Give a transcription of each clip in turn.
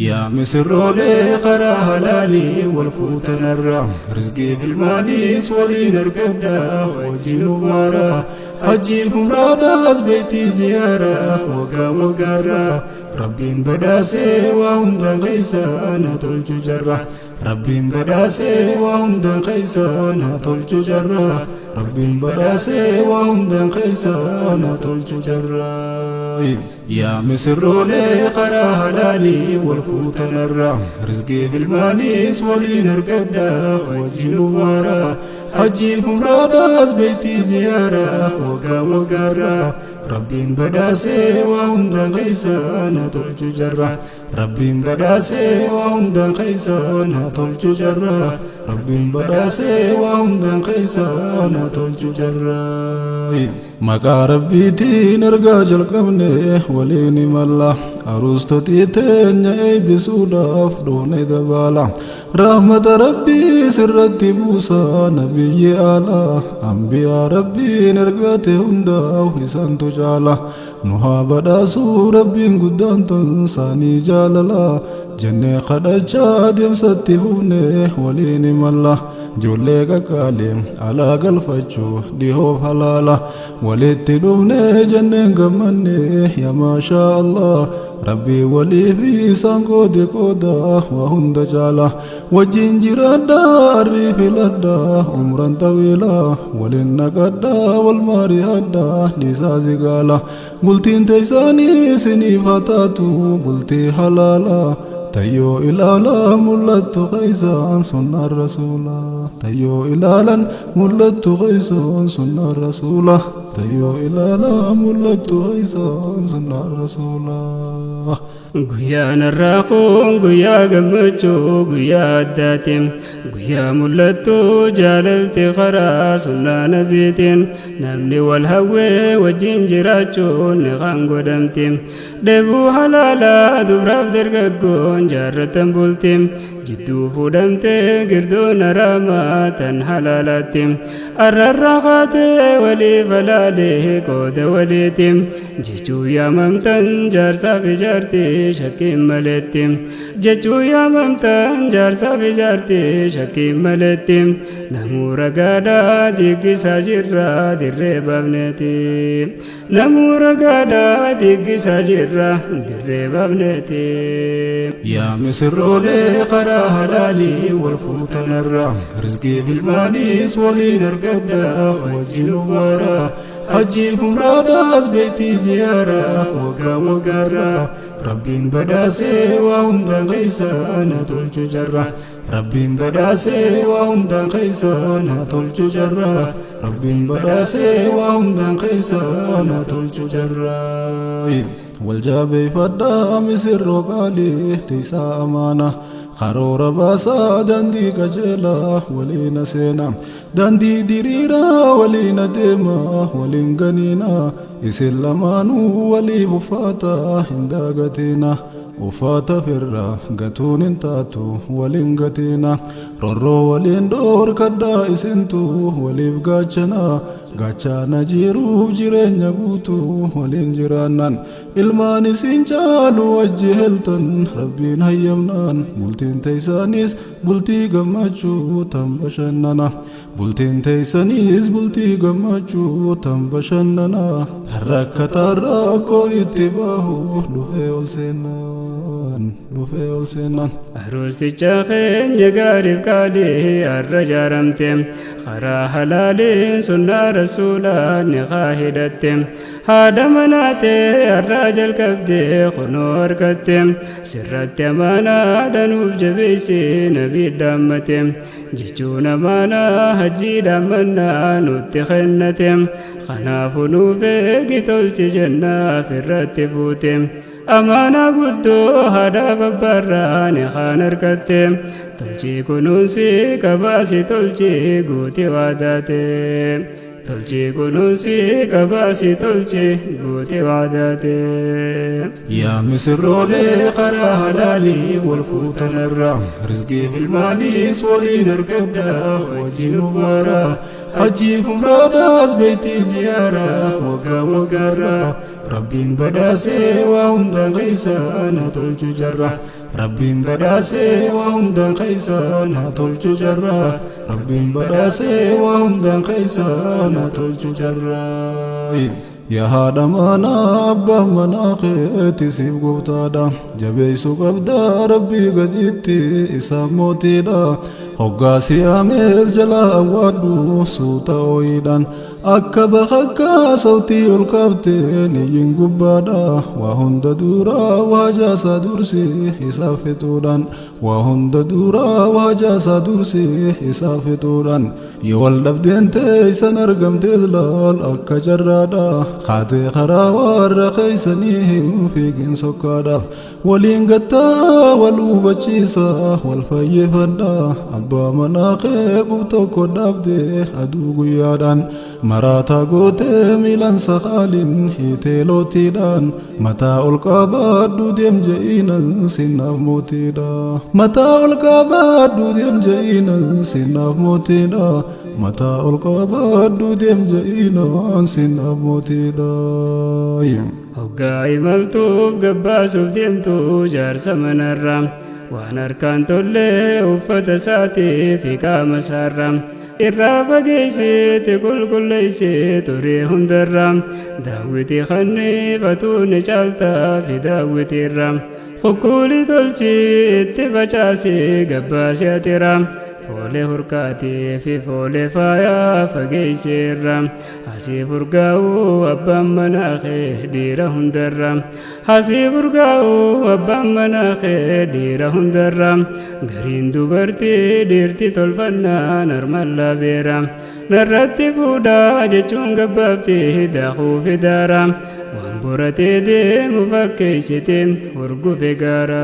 Yaa misirroolee karaa halaalii wal fuutanarra, rizqiif ilmaaniis waliin argadha, wajjin uwwaara, hajjiif umraadhaas beektii ziyaara waggaa waggaarra. Rabbiin badhaasee waa hundaan keessa na tolchu jarra. Rabbiin badhaasee waa hundaan keessa na tolchu jarra. Rabbiin badhaasee waa hundaan keessa na tolchu jarra. Yaa misirroolee karaa halaalii wal fuutanarra, rizqiif ilmaaniis waliin argadha, wajjin uwwaara, hajjiif umraadhaas beektii ziyaara waggaa waggaarra. Rabbiin badhaasee waa hundaan keessa na tolchu jarra. Rabbiin badhaasee waa hundaan keessa na tolchu jarra. Rabbiin badhaasee waa hundaan keessa na tolchu jarra. Maqaa Rabbiitiin ergaa jalqabne waliin imalla, aruustotii teenya eebbisuudhaaf dhufne dabaala. Rahmata Rabbii sirratti buusa, nabiyyi ala anbiyaa Rabbiin ergate hundaaf isantu caala. Nu haa badhaasuu Rabbiin guddaan tan saanii jaalala jennee kadhachaa deemsatti fufne waliin imalla. Ijoollee qaqqaalee alaa galfachuu dhihoof halaala walitti dhufne jenneen gammanne, yaa maashaa Allah. Rabbii walii fi isaan qoode qooda waa hunda caala. Wajjin jiraadha, arrii filadha, umran xawiila waliin naqadha, wal maari'adha, dhiisaa zigaala. Bultiin teessaanii isiniif haa taatu bultii halaala. Tayyoo ilaala mul'attu keessaan sunnaan rasuula. Tayyoo ilaalan mul'attu keessaan sunnaan rasuula. Tayyoo ilaala mul'attu keessaan sunnaan rasuula. Guyyaan har'aa kun guyyaa gammachuu, guyyaa addaati. Guyyaa mul'attuu jaalalti karaa sunnaa nabiitiin namni wal hawwee wajjin jiraachuun ni kan godhamti. Dheebuu halaalaa dubraaf dargaggoon jaarratan bulti. Jidduu fuudhamtee girdoon haraamaa tan halaalaatti. Arrarraa kaatee waliif halaalee qooda waliiti. Jechuu yaamamtan jaarsaaf ijaartii shakkiin maletti. Jechuu yaamamtan jaarsaaf ijaartii shakkiin maletti. Namuu ragaadhaa diiggisaa jirra dirree baafneeti. Namuu ragaadhaa diiggisaa jirra dirree baafneeti. Yaa misirroolee karaa halaalii wal fuutanarra, rizqiif ilmaaniis waliin argadha, wajjin uwwaara, hajjiif umraadhaas beektii ziyaara waggaa waggaarra. Rabbiin badhaasee waa hundaan keessa na tolchu jarra. Rabbiin badhaasee waa hundaan keessa na tolchu jarra. Rabbiin badhaasee waa hundaan keessa na tolchu jarra. Wal jaabeeffadhaa misirroo qaalii tiisaa amaana. Karoora baasaa daandii qajeelaa waliin seena. Daandii diriiraa waliin adeema, waliin ganiina. Isin lamaanuu waliif uffata hin dagatina. Uffata firra gatuun hin taatu, waliin gatina. Rorroo waliin dhoorkadhaa, isintu waliif gaachana. Gaachana jiruuf jireenya guutuu waliin jiraannan. Ilmaan isin caalu wajji heltan Rabbiin hayyamnaan. Bultiin teessaanis bultii gammachuu tan bashannana. Bultiin teessaniis bultii gammachuu tan bashannana. Rakkataan rakkoo itti bahu dhufee ol seenaan, dhufee ol seenaan. Aruusticha keenya gaariif qaalii har'a jaaramte, karaa halaaliin sunnaa rasuulaa ni haa hidhatte. Haadha manaatee har'aa jalqabdee kunoo harkatte, sirratti amaanaa danuuf jabeessi nabii dhaammate. Jechuun amaanaa hajjii dhaammannaa nutti kennate. Kanaafuu nuuf eegi tolchi jennaaf irratti fuute. Amaanaa guddoo haadhaaf abbaarraa ni kaan argatte. Tolchii kunuunsi qabaasi, tolchii guutii waadaate. Tolchii kunuunsi qabaasi, tolchii guutii waadaate. Yaa misirroolee karaa halaalii wal fuutanarra, rizqiif ilmaaniis waliin argadha, wajjin uwwaara, Hajjiif umraadhaas beektii ziyaaraa waggaa waggaarraa. Rabbiin badhaasee waa hundaan keessa na tolchu jarra. Rabbiin badhaasee waa hundaan keessa na tolchu jarra. Rabbiin badhaasee waa hundaan keessa na tolchu jarra. Yaa haadha manaa, abbaan manaa keetti siif gooftaadha. Jabeessuu qabdaa Rabbii gaditti isaan mootiidha. Hoggaa si'aamees jalaa awwaadhu suuta ooyiidhaan. Akka bakakkaa sautii ol kaaftee niyyiin gubbaadha. Waa hunda duraa waajaasaa dursi isaaf fixuudhaan. Waa hunda duraa waajaasaa dursi isaaf fixuudhaan. Yoo wal dhabdeen teessan argamtees laal akka carraadha. Kaatee karaa warra keeysanii hin fiigin sokkaadhaaf. Waliin gattaa wal hubachiisa wal fayyifadha. Abbaa manaa kee qub tokko dhaabdee aduu guyyaadhaan. Maraataa gootee miilan sakaaliin hiitee lootiidhaan. Mataa ol qabaadhu deem je'iinan sinnaaf mootiidha. Mataa ol qabaadhu deem je'iinan sinnaaf mootiidha. Mataa ol qabaadhu deem je'iinan sinnaaf mootiidha. Hoggaa imaltuuf gabbaasuuf deemtu jaarsa manarra, waan harkaan tollee uffata isaatii fi qaama isaarra irraa fageessite qulqulleessee turee hundarra. Daawwitii kanniifatu ni caaltaa fi daawwitiirra kukkuuli tolchii itti facaasee gabbaasee atira. Foolee hurkaatii fi foolee faayaa fageesseerra. Asii furgaa'uu abbaan manaa kee dhiira hundarra. Asii furgaa'uu abbaan manaa kee dhiira hundarra. Gariin dubartii dhiirti tolfannaan harmallaa beera. Narratti fuudhaa jechuun gabbaabti daakuu fidaara. Waan boratee deemu fakkeessite hurgufe gaara.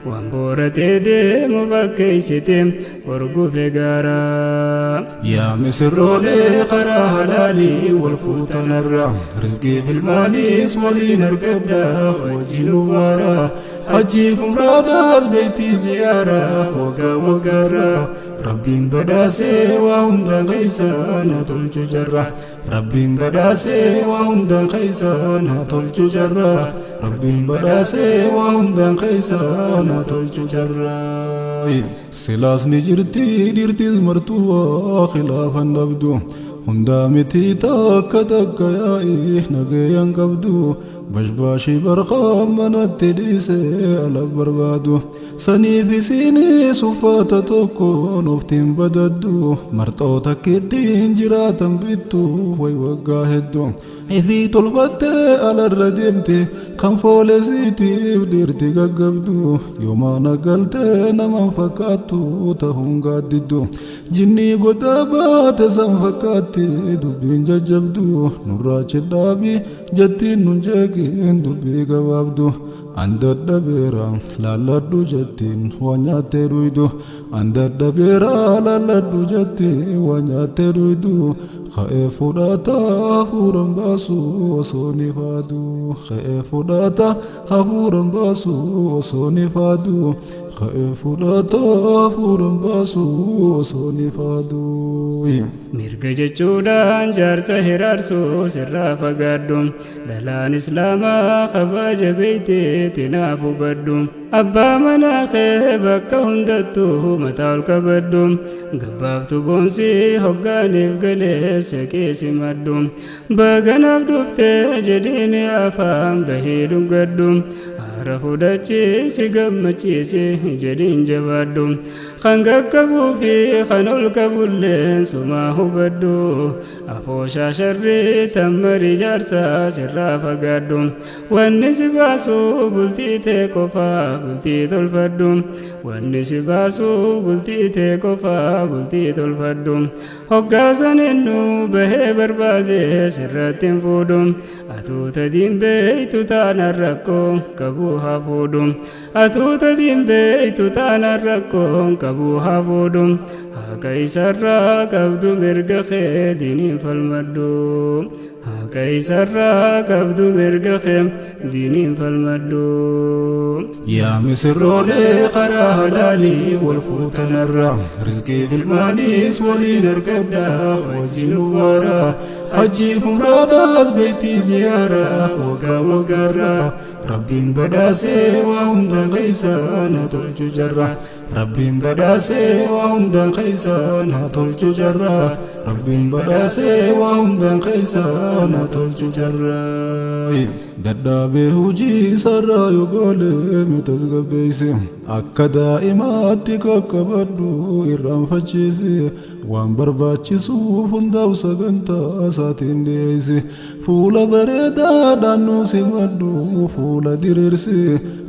Waan boratee deemu fakkeessite hurgufe gaara. Yaa misirroolee karaa halaalii wal fuutanarra, rizqiif ilmaaniis waliin argadha wajjin waara. Hajjiif umraadhaas beektii ziyaaraa waggaa waggaarraa. Rabbiin badhaasee waa hundaan keessa na tolchu jarra. Rabbiin badhaasee waa hundaan keessa na tolchu jarra. Rabbiin badhaasee waa hundaan keessa na tolchu jarra. Silaas ni jirti dhiirtis martuu waa khilaafan dhabdu. Hundaa miti takka takka yaa'ii nageeyyan qabdu. Bashbaashii barqaa manatti dhiisee ala barbaadu. Saniif isiinis uffata tokkoon oftiin badaddu. Marxoota kettiin jiraatan bittu way waggaa hedduu. Ifii tolfattee alarra deemte kan foolesiitiif dhiirti gaggabdu. Yoomaan galtee naman fakkaattu ta'uun gaaddiddu. Jinnii godaa baate san fakkaatti dubbiin jajjabdu. Nurraa dhaabi jettiin nun jeeqin dubbii gabaabdu. An dadhabeera laalladhu jettiin waa nyaattee dhuydu. An dadhabeera laalladhu jettiin waa nyaattee dhuydu. Ka'ee fudhata hafuuran baasu osoo ni faadu. Ka'ee fudhata hafuuran baasu osoo ni faadu. Ka'ee fudhata hafuuran baasu osoo ni faadu. Mirga jechuudhaan jaarsa hiraarsuu sirraa fagaadhu. Dhalaan islaamaa kabaja beeytee tinaaf hubadhu. Abbaa manaa kee bakka hundattuu mataa ol qabadhu. Gabbaaftu boonsii hoggaaniif galeessa keessa maddu. Baganaaf dhuftee jedhiin afaan bahee dhungadhu. Haara fudhachiisi gammachiisi jedhiin jabaadhu. Kan qaqqabuu fi kan ol qabulleen sumaa hubadhu. Afooshaa sharrii tammarii jaarsaa sirraa fagaadhu. Wanni si baasu bultii tee qofaa bultii tolfadhu. Wanni si baasu bultii tee qofaa bultii tolfadhu. Hoggaasan innu bahee barbaade sirratti hin fuudhu. Atuuta diinbeeytu taanaan rakkoo qabuu haa fuudhu. Atuuta diinbeeytu taanaan rakkoo qabuu haa fuudhu. Haqa isarraa qabdu mirga kee diiniin falmadhu. Haqa isarraa qabdu mirga kee diiniin falmadhu. Yaa misirroolee karaa halaalii wal fuutanarra, rizqii filmaaniis waliin argadhaa, wajjin uwwaaraa, hajjiif umraadhaas beektii ziyaaraa waggaa waggaarraa. Rabbiin badhaasee waa hundaan keessaa na tolchu jarra. Rabbiin badhaasee waa hundaan keessaa na tolchu jarra. Rabbiin badhaasee waa hundaan keessaa na tolchu jarra. Dadhaabee hojii sarraa yoo goolee mitasgabbeesse, akka daa'imaatti qaqqabadhu irraanfachiise, waan barbaachisuuf hundaa'u sagantaa isaatiin dhiyeesse, fuula bareedaadhaan nu simadhu, fuula diriirsi,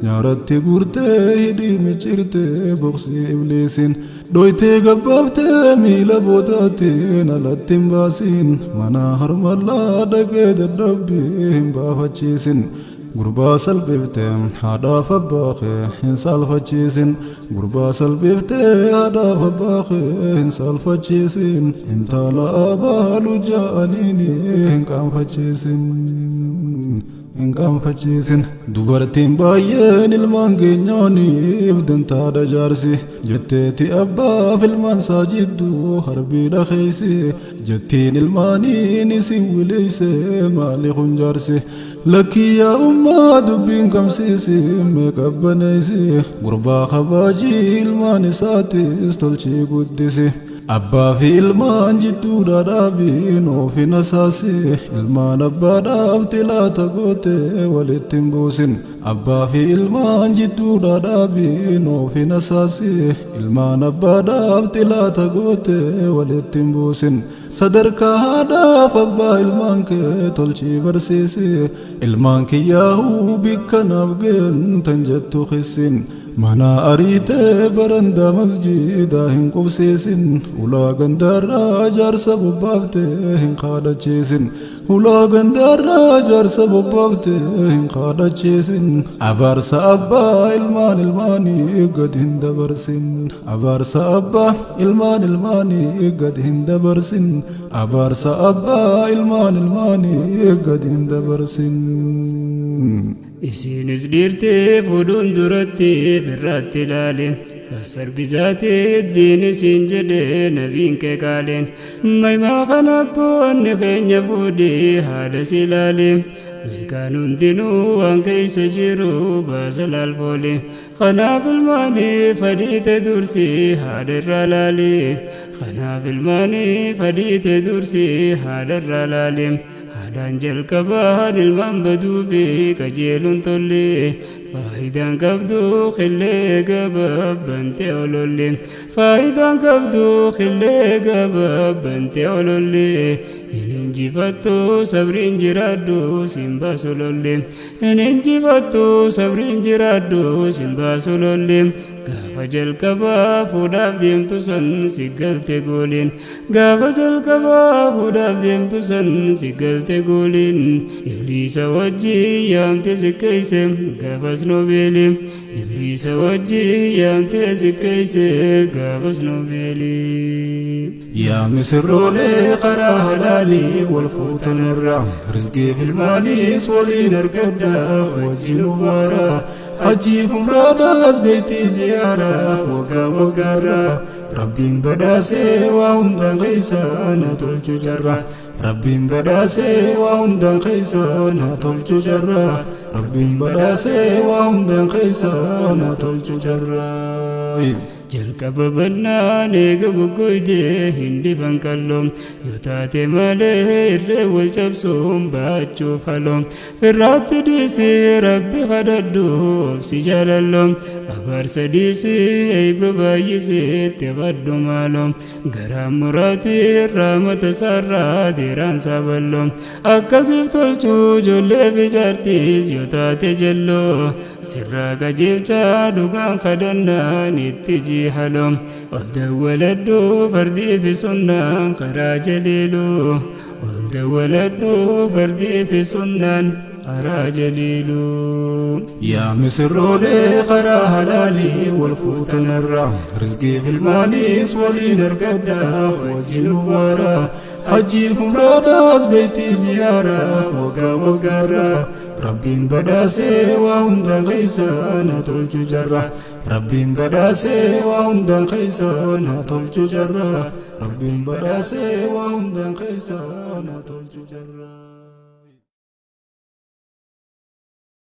nyaaratti guurtee hidhii micciirtee boqsii ibliisiin dhoytee gabbaaftee miila boodaatiin alatti hin baasiin, mana harmallaa dhaqee dadhabbii hin baafachiisin. Gurbaa salphiftee haadhaaf abbaa kee hin saalfachiisin. Gurbaa salphiftee haadhaaf abbaa kee hin saalfachiisin. Intala abaalu ja'aniini hin qaanfachiisin. Hin qaanfachiisin. Dubartiin baay'een ilmaan keenyaaniif dantaadha jaarsi jetteeti abbaaf ilmaan isaa jidduu harbiidha keeysi jettiin, ilmaaniin isin wileyse maali kun jaarsi? Lakkii yaa ummaa, dubbiin qabsiisi, mee qabbaneeysi, gurbaa kabaajii, ilmaan isaatis tolchii guddisi. Abbaa fi ilmaan jidduudha dhaabiin oofin asaasi, ilmaan abbaadhaaf tilaata goote walitti hin buusin. Abbaa fi ilmaan jidduudha dhaabiin oofin asaasi, ilmaan abbaadhaaf tilaata goote walitti hin buusin. Sadarkaa haadhaaf abbaa ilmaan kee tolchii barsiisi, ilmaan kiyyaahuu bikka naaf ga'an tan jettu kissin. Mana ariitee barandaa masjiidaa hin qubsiisin. Ulaa gandaarraa jaarsa bobbaaftee hin kaadhachiisin. Ulaa gandaarraa jaarsa bobbaaftee hin kaadhachiisin. Abaarsa abbaa ilmaan ilmaanii gad hin dabarsin. Abaarsa abbaa ilmaan ilmaanii gad hin dabarsin. Abaarsa abbaa ilmaan ilmaanii gad hin dabarsin. Isiinis dhiirtee fuudhuun duratti firraatti ilaale. Fasfar bizaatee diin isiin jedhee nabiin kee qaaleen. Maymaa kana abboonni keenya fuudhee haadha si ilaale. Milkaan hundinuu waan keessa jiru baasa laalfoole. Kanaaf ilmaanii fadhiite dursi haadha irraa laale. Kanaaf ilmaanii fadhiite dursi haadha irraa laale. Haadhaan jalqabaan ilmaan baduu fi qajeeluun tolle. Faayidaan qabdu qillee gabaabante ololle. Faayidaan qabdu qillee gabaabante ololle. Hin injifattu sabriin jiraadhu siin baasu lolle. Hin injifattu sabriin jiraadhu siin baasu lolle. Gaafa jalqabaa fuudhaaf deemtu san si galte gooliin. Gaafa jalqabaa fuudhaaf deemtu san si galte gooliin. Ibliisa wajjin yaamte si keeyse gaafas noobeeli. Ibliisa wajjin yaamte si keeyse gaafas noobeeli. Yaa misirroolee karaa halaalii wal fuutanarra, rizqii filmaaniis waliin argadhaa, wajjin uwwaaraa, hajjiif umraadhaas beektii ziyaaraa waggaa waggaarraa. Rabbiin badhaasee waa hundaan keessaa na tolchu jarra. Rabbiin badhaasee waa hundaan keessaa na tolchu jarra. Rabbiin badhaasee waa hundaan keessaa na tolchu jarra. Jalqaba bannaan eega goggoydee hin dhifan qalloo, yoo taate malee irree wal cabsuun baachuuf haloo. Firraatti dhiisii rabbi kadhadhu, obsi jaalalloo, abaarsa dhiisii eebba baay'isiitti kadhu maaloo. Garaan muraatii irraa mata isaarraa deeraan saaballoo, akkasiif tolchuu ijoollee fi jaartiis yoo taate jelloo, sirraa qajeelchaa dhugaan kadhannaan itti jihaloo. Ol dawwaladhu fardii fi sunnaan karaa jaliiluu. Ol dawwaladhu fardii fi sunnaan karaa jaliiluu. Yaa misirroolee karaa halaalii wal fuutanarra, rizqii filmaaniis waliin argadhaa, wajjin uwwaaraa, Hajjiif umraadhaas beektii ziyaaraa waggaa waggaarraa. Rabbiin badhaasee waa hundaan keessa na tolchu jarra. Rabbiin badhaasee waa hundaan keessa na tolchu jarra. Rabbiin badhaasee waa hundaan keessa na tolchu jarra.